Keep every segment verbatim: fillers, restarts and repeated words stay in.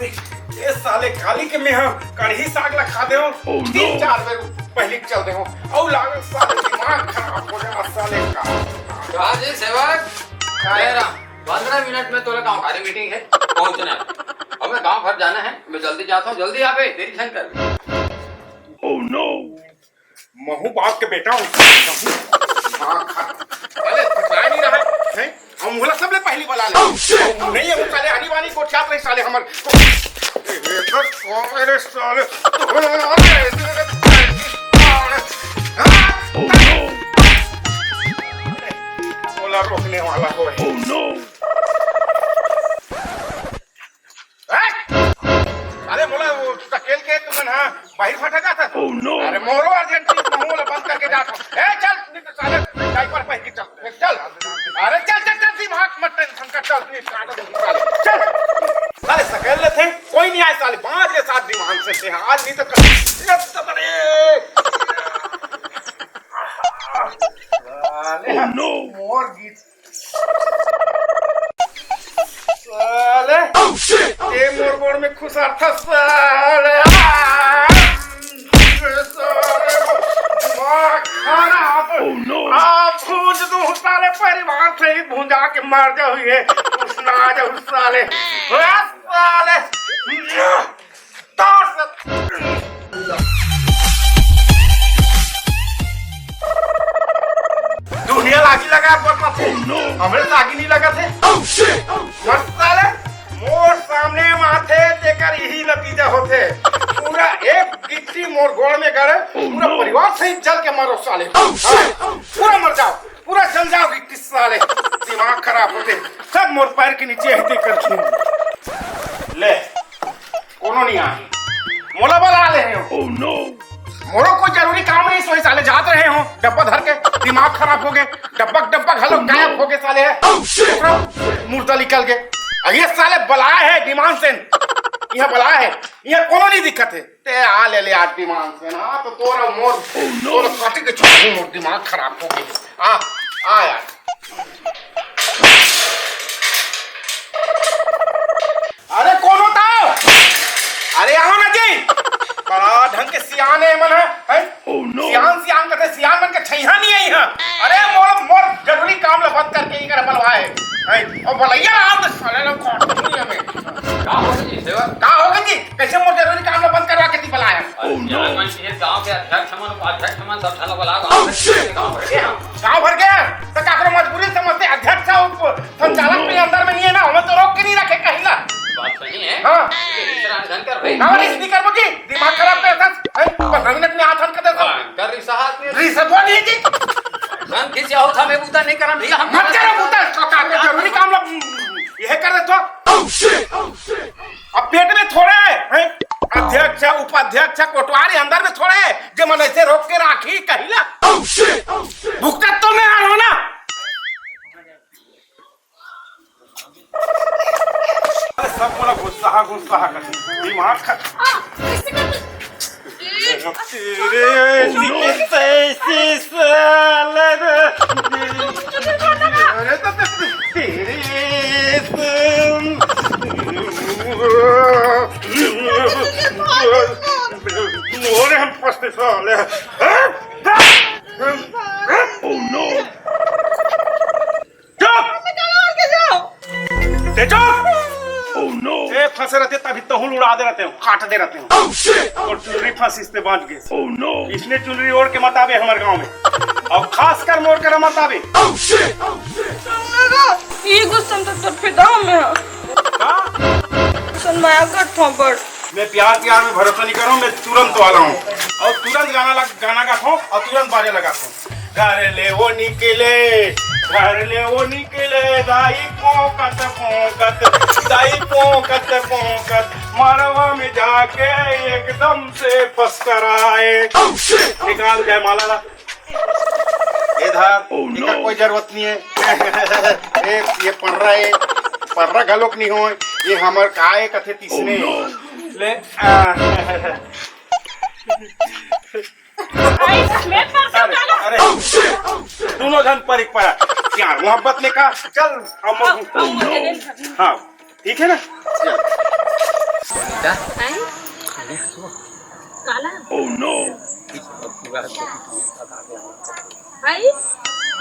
ए साले, काली के मैं ह कढ़ी साग ला खा दे हूँ। Oh, तीन no! चार बेर पहली चल दे हूँ। औ लागल साले दिमाग खराब हो जाए साले का। कहा जी सेवक? जय राम। पंद्रह मिनट में तोला गाँव खाली मीटिंग है, पहुँचना है। अब मैं गाँव भर जाना है, मैं जल्दी जाता हूँ, जल्दी आवे, देरी झन कर। Oh, no! महू बाप के बेटा हूँ। हाँ, खा। अरे, फुसलाए नहीं रहा है, हैं? हम मोला सबले पहली बला ले। Oh, shit! नहीं, हम साले आनी बानी को चाप रही साले हमर। अरे साले, बोला रोकने वाला हो। Oh, no! हैं? अरे मोला वो सकेल के तुमन हा बाहिर फटा जाता। Oh, no! अरे मोरो अर्जेंट चीज महू ला बंद करके जाता। ए चल, नहीं तो साले डायपर पहन के चल। चल। अरे चल, चल, चल, दिमाग मत टेंशन कर, चल, नहीं साले, चल। साले सकेल ले थे, कोई नहीं आए साले, बांध के साथ दिमाग से थे, आज नहीं तो कल। अरे। साले, Oh, no! मोर गीत। साले, Oh, shit! ये मोर गोड़ में खुसारथा साले। आ! साले, दिमाग खराब। Oh, no! आप भूंज दूं साले, परिवार से ही भूंजा के मार जाओ ये। उसना आ जाओ साले। आ, साले। तार से दुनिया लागी लगा पर हमरे लागी नहीं लगा थे। Oh, shit! मस्त साले, मोर सामने माथे तेकर यही नतीजा होथे। पूरा एक गिट्टी मोर गोड़ में गड़े, पूरा परिवार सहित जल के मरो साले। Oh, shit! पूरा मर जाओ, पूरा जल जाओ गिट्टी साले। दिमाग खराब होथे, सब मोर पैर के नीचे ही देकर ले। कोनो नहीं आए। मोला बला ले हो। Oh, no! मोरो कोई जरूरी काम नहीं सोई साले, जात रहे हो डब्बा धर के, दिमाग खराब हो गए, डब्बा डब्बा घलो गायब हो गए साले। Oh, shit! मुर्दा निकल गए। अब ये साले बलाए है विमान से, यहाँ बलाए है, यहाँ कोनो नहीं दिक्कत है। ते आ ले ले आज विमान से ना, तो तोरा मोर, Oh, no! तोरा काटी के छोड़ मोर दिमाग खराब हो गए। आ, आ यार। अरे कोनो ताव? अरे आओ ना जी। बड़ा ढंग के सियान है मन है, हैं? Oh, no! सियान सियान करते सियान मन के छैहा नहीं आई है। अरे मोर मोर जरूरी काम ला बंद करके इकर बलवा है। हैं? और बलैया आओ तो साले लोग काट दुनिया में। का हो गई सेवक? का हो गई जी? कैसे मोर जरूरी काम ला बंद करवा के ती बलाया है? अरे Oh, no! सियान मन के गांव के अध्यक्ष मन, उपाध्यक्ष मन सब झन ला बला गांव Oh, में shit! गांव भर के हम गांव भर के तो काकरो मजबूरी समझते अध्यक्ष उप संचालक भी अंदर में नहीं है ना, हमें तो रोक के नहीं रखे कहीं ना। बात सही है। हाँ। ये रिश्ता राजधन कर भाई। ना, नहीं, नहीं कर मुझे, दिमाग खराब कर दस, हैं, पंद्रह मिनट में हाथ हन कर दस। हाँ, कर रिश्ता हाथ में। रिश्ता तो नहीं जी। धन खींच जाओ था, मैं बूता नहीं करम भैया, हम मत करो बूता, तो का, का जरूरी काम लो, यह कर दे तो। Oh, shit! अब पेट में थोड़े हैं, अध्यक्ष, उपाध्यक्ष, कोटवारी अंदर में थोड़े, जो मन ऐसे रोक के राखी कहिला। Oh, shit! भुगतत तो मैं आ रहा हूँ ना। अरे सब मोला गुस्सा गुस्सा कर दिमाग खा। तेरे कैसे साले रे। अरे तो तेरे मोरे हम पस्ते साले। Oh, no! चुप! निकालो और के जाओ। ते चुप! Oh, no! ए, फंसे रहते तभी तहुल उड़ा दे रहते हो, काट दे रहते हो। Oh, shit! और चुनरी फंसी इसने बांध के। Oh, no! इसने चुनरी ओढ़ के मत आवे हमारे गांव में। और खासकर मोर कर मत आवे। Oh, shit! ये गुस्सा तो तोर फिदा में है। का? सुन मैं अगर थोपड़। मैं प्यार प्यार में भरोसा नहीं कर रहा हूँ, मैं तुरंत वाला हूँ। और तुरंत गाना लग, गाना गाता हूँ और तुरंत बाजा लगाता हूँ। घर ले वो निकले, घर ले वो निकले, दाई पोंकत पोंकत, दाई पोंकत पोंकत, मड़वा में जाके एकदम से फस कर आए। Oh, shit! निकाल जयमाला ला। इधर Oh, इधर no! कोई जरूरत नहीं है। ए, ये पर्रा है, पर्रा घलोक नहीं हो। ये हमर का है कथे Oh, तीसने। No! ले, आ, अरे, अरे, दोनों जन पर एक पड़ा। प्यार मोहब्बत में का, चल, हम, हाँ, ठीक है ना? बेटा, हैं? अरे, सुन। काला? Oh no! इस पूरा तो हैं?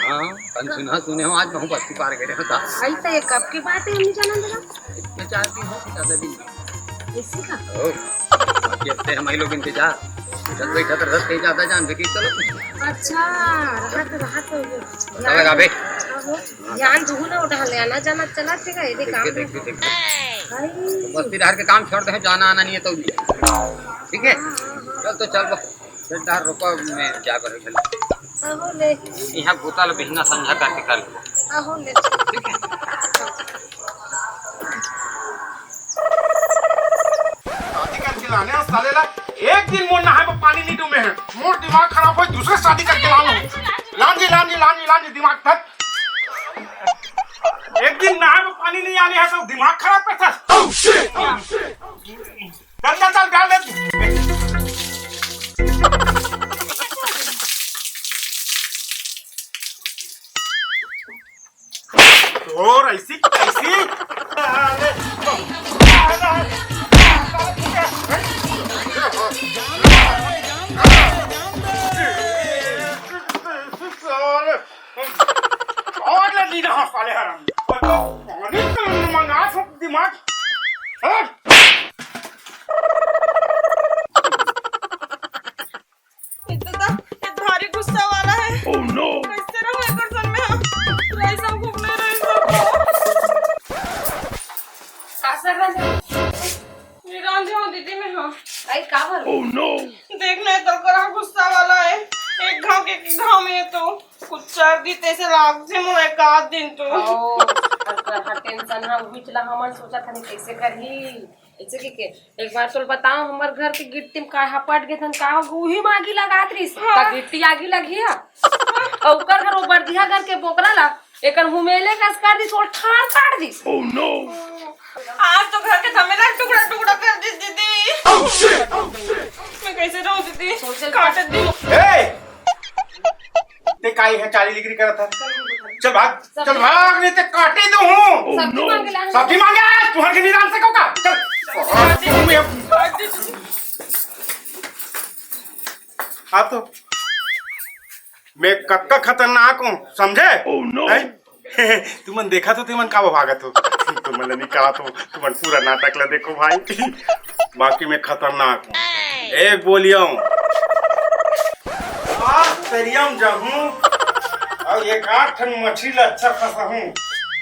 हाँ, कल सुना सुने हो, आज मैं बस्ती पार गए बता। भाई, तो ये कब की बात है, हम नहीं जाना जरा? इतने चार दिन हो, ज्यादा दिन नहीं। इसी का? ओ, बाकी हफ्ते हमारे लोग इंतजार। जब बैठा तो रस कहीं ज्यादा जान दे कि चलो। अच्छा, रहा तो, रहा तो ये। पता लगा बे? हाँ, वो ध्यान तू ना उठा ले, आना जाना चला, ठीक है, ये देख काम के, देख के, देख के। भाई। बस्ती डहर के काम छोड़ दे, जाना आना नहीं है तो भी। ठीक है? हाँ, हाँ, हाँ। चल तो चल बा। चल डहर रुको, मैं क्या करूँ चल। आहो ले। यहाँ गोता ले बिहना संझा करके कर। आहो ले। ठीक है? शादी करके लाने साले ला एक दिन मोर नहाए में पानी नहीं डूबे हैं। मोर दिमाग खराब हो, दूसरे शादी करके लानो। लान जी, लान जी, लान जी, लान जी, दिमाग धर। एक दिन नहाए में पानी नहीं आने है तो दिमाग खराब करता। चल, चल, चल, डाल दे। और ऐसी कैसी? और ले ली रहा साले हराम। और तो पानी तो मंगा सब दिमाग। हट। इतना तो ये भारी गुस्सा वाला है। Oh no! कैसे रहूं एकर संग में हम? रईस हम खूब नहीं रईस हम। का सर रंजन? निरंजन दीदी में हो। आई का भर? Oh no! देख नहीं तो करा गुस्सा वाला है। एक घाव के एक घाव में तो कुछ चार दी तैसे लाग से मोर एक आध दिन तो। ओ, अगर हा टेंशन हा उही चला हमन सोचा था नहीं कैसे करही। ऐसे के, के एक बार तोल बताओ, हमर घर के गिट्टी में काहे पट गे थन, का हो उही मागी लगात रिस, हाँ। का गिट्टी आगी लगी है? और ओकर घर वो बरदिया घर के बोकरा ला एकर हुमेले कस कर दिस, ओल ठार काट दिस। Oh no! आज तो घर के धमेला टुकड़ा टुकड़ा कर दिस दीदी। Oh shit! मैं कैसे रहूं दीदी? सोचल काट दी। ए! ते काई है चाली लिकरी करत है? चल भाग, चल भाग, नहीं ते काटे दो हूँ। सब्जी मांगे ला। सब्जी मांगे आया, तुहर के निराम से को का? चल। हाँ तो मैं कतका खतरनाक हूँ, समझे? Oh no! हैं? तुमन देखा तो तुमन का भागत हो? तुमन नहीं कहा तो तुमन पूरा नाटक ला देखो भाई। बाकी मैं खतरनाक हूँ, एक बोलिया हूँ। आज तरिया में जाहूँ और एक आध ठन मछली ला अच्छा फंसाहूँ।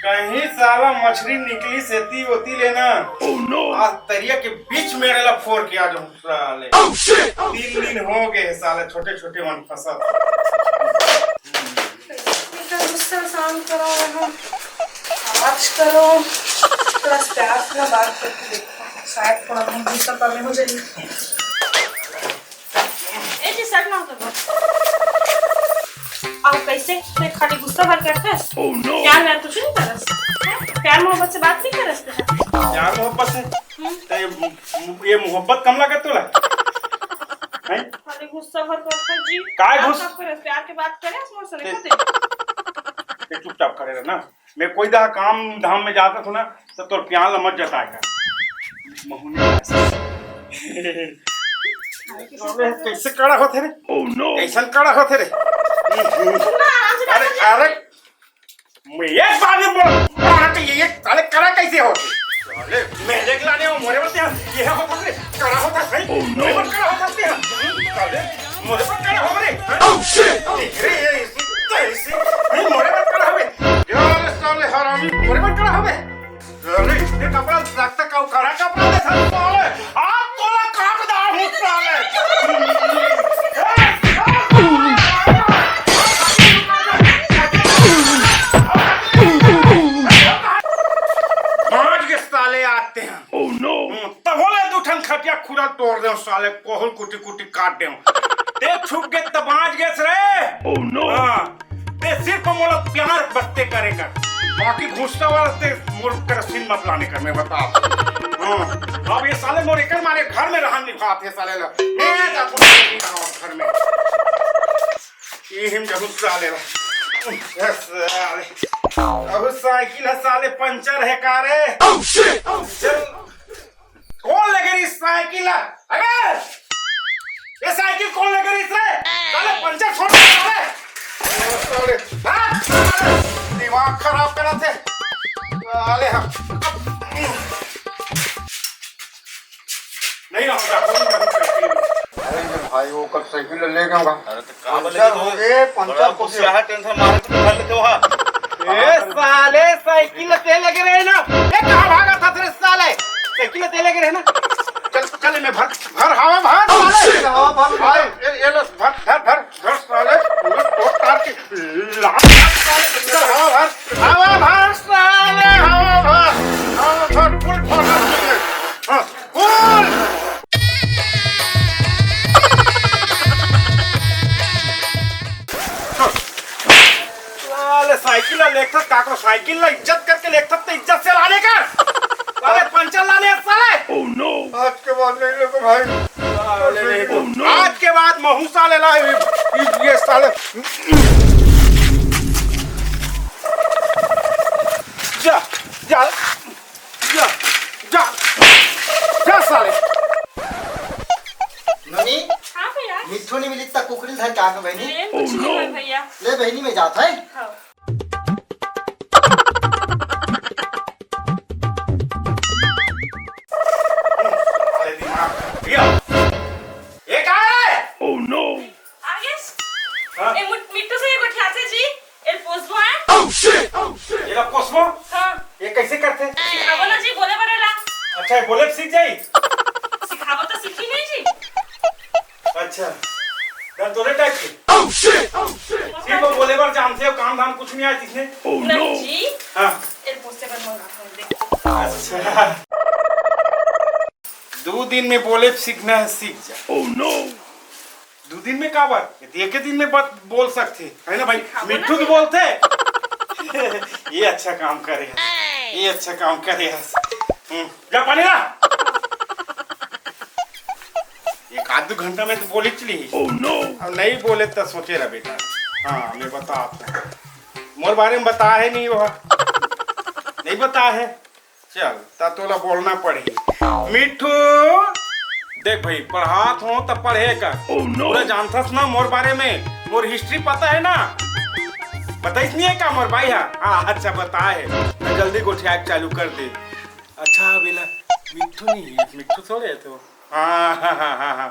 कहीं साला मछली निकली सेती ओती लेना। Oh no! आज तरिया के बीच में ला फोर के आ जाऊँ। साले। Oh, shit! तीन दिन हो गए साले छोटे छोटे मन फंसा। इतना गुस्सा शांत करो यहाँ। आज करो, थोड़ा सा प्यार से ना बात करके देखो, शायद थोड़ा बहुत गुस्सा कम हो जाएगी। ए जी, सर ना तो बस। अब कैसे? तो खाली गुस्सा भर करते हैं। Oh, no! प्यार व्यार कुछ नहीं करस? हैं? प्यार मोहब्बत से बात नहीं करस? प्यार मोहब्बत से? हम्म। तो ये ये मोहब्बत कम लागत तोला? हैं? अरे गुस्सा भर कर था जी। काय आप गुस- सब करे, प्यार के बात करे, असमर से ते- देखो ते। ते चुपचाप खड़े रह ना। मैं कोई दा काम धाम में जाता था ना, तो तोर प्यार ला मत जताए कर। महुनी। अरे, कैसे कड़ा होते रे? Oh no! कैसन कड़ा होते रे? अरे, अरे, मैं एक बार भी बोल, कड़ा के ये, ये साले कड़ा कैसे हो? साले, मेरे के लाने हो, मोरे बलते हैं, ये हो बलते, कड़ा होता है, मोरे पर कड़ा होता है, साले, मोरे पर कड़ा हो रे, हैं? Oh, shit! देख रे, ये ऐसी, तो ऐसी, नहीं, मोरे पर कड़ा हो रे। यार, साले हरामी, मोरे पर कड़ा हो रे। अरे, ये कपड़ा लगता का कड़ा कपड़ा दे साले, साले। आप तोला काट दार हूँ, साले। आज के साले आते हैं। Oh, no! हम्म, तब बोले दू ठन खटिया खुरा तोड़ दे साले, कोहल कुटी कुटी काट दे। ते छुप के तब आज गए रे। Oh, no! हाँ। ते सिर्फ मोला प्यार बत्ते करे कर, बाकी गुस्सा वाला ते मोर कर सीन मत लाने कर, मैं बता। हाँ, अब ये साले मोर एकर मारे घर में रहन निभात है साले ला। मैं जात हूँ घर में। ये हम जरूर साले ला। साले। अब साइकिल है साले पंचर है का रे? Oh, shit! चल। कौन ले इस साइकिल ला, अबे, ये साइकिल कौन लेके रही रे? साले पंचर छोड़ दे साले। ओ, साले, हाँ, साले, दिमाग खराब करा थे। साले हम नहीं रहूंगा, नहीं रहूंगा। अरे भाई, वो कल साइकिल ले गया होगा। अरे तो का बोले पंचर हो गए, पंचर हो गए। टेंशन मारे तो घर लेते हो, हाँ। ए साले, साइकिल तेल लगे रहे ना। ए, कहाँ भागा था तेरे साले? साइकिल तेल लगे रहे ना। चल, चल, मैं भर, भर, हवा भर, साले। हवा भर, भाई। ए, ए लो, भर, भर, भर, भर, साले। पूरे ठोक तार के लात, साले, भर, हवा भर, हवा भर, साले, हवा भर, हवा भर, full force में। हाँ, full। साले साइकिल ला लेथस, काकरो साइकिल ला इज्जत करके लेथस, तो इज्जत से लाने का। साले पंचर लाने हैं, साले। आज के बाद नहीं लेगा भाई। साले नहीं तो। आज के बाद महू साले ला, ये, ये साले। जा, जा, जा, जा, जा साले। नोनी, हाँ भैया। मिट्ठू नहीं मिली, तक कुकरी धर के आके बहनी। ले, कुछ नहीं हुआ भैया। ले बहनी, मैं जात है। हाँ। अरे दिमाग खराब। भैया, ये कहाँ है? आगे। हाँ? ए, मुट-, मिट्ठू से ये गोठियाथे जी, ए पोसबो है। ये ला पोसबो? हाँ। ये कैसे करथे? सिखाबो ना जी, बोले बरेला। अच्छा, ये बोले सीख जाई? सिखाबो तो सीखी नहीं जी। अच्छा, डर तोरे टाइप के। सिर्फ वो बोले बर जानथे हो, काम धाम कुछ नहीं आए सीखने। नहीं जी। हाँ। ए पोसे बर मंगा हूँ, देख। अच्छा। दो दिन में बोले सीखना है, सीख जा। दू दिन में काबर? ये तो एके दिन में बत-, बोल सकथे, है ना भाई? सिखाबो ना मिट्ठू तो भैया। बोलथे। ये अच्छा काम करे हस, ये अच्छा काम करे हस। हम्म, जा पानी ला। एक आध दू घंटा में तो बोली चली। अब नहीं बोले तो सोचे रह बेटा। हाँ, मैं बता आपको। मोर बारे में बता है नहीं वो। नहीं बता है। चल, त तोला बोलना पड़ही। मिट्ठू, देख भाई, पढ़ात हो त पढ़े कर। पूरा जानथस ना मोर बारे में, मोर हिस्ट्री पता है ना? बताइस नहीं है का मोर भाई हा? हाँ, अच्छा बताए है। मैं जल्दी गोठियाए के चालू कर दे। अच्छा, बेला मिट्ठू नहीं है, मिट्ठू थोड़े है तो। हाँ, हाँ, हाँ, हाँ, हाँ।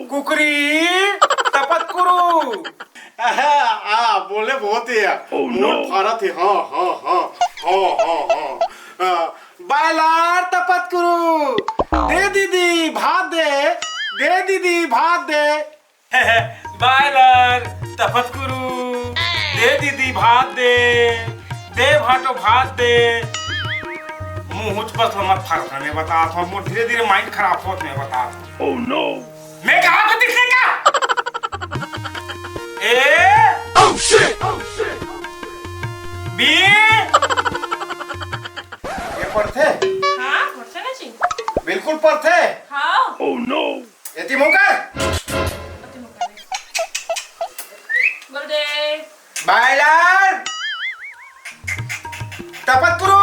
कुकरी, तपतकुरु। आहा, आ, बोले बहुत ही है। मोट फारत है, हाँ, हाँ, हाँ। आ, बायलार तपतकुरु। दे दीदी, भात दे। दे दीदी, भात दे। बायलार तपतकुरु। दे दीदी, भात दे। दे भाटो, भात दे। मुंह उच पर मत फाड़, मैं बतात हूँ, मोर धीरे धीरे माइंड खराब होत, मैं बतात हूँ। मैं कहा तो दिखने का? ए? बी? ये पढ़थे? हाँ, पढ़थे ना जी। बिल्कुल पढ़थे? हाँ। एती मुंह कर। बोल दे। बायलार। तपतकुरु।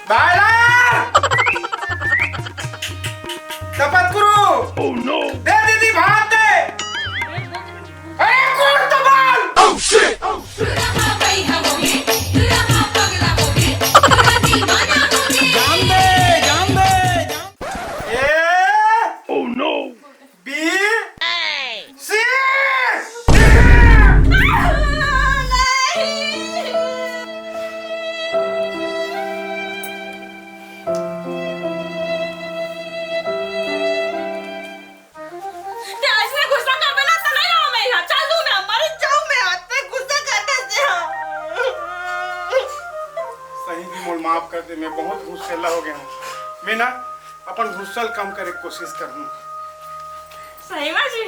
बायलार। तपतकुरु। दे दीदी भात दे। अरे कौन तो बोल। जान दे, जान दे, जान दे। ए? B C. ते अइसने गुस्सा करबे ना, त नहीं रहूं मैं इहाँ। चल दूं मैं, मर जाऊं मैं, आज ते गुस्सा करबे से, हाँ। सही भी मोल माफ कर दे, मैं बहुत गुस्सेला हो गया हूँ। मैं ना अपन गुस्सा ल कम करे के कोशिश करहूँ। सही मा जी?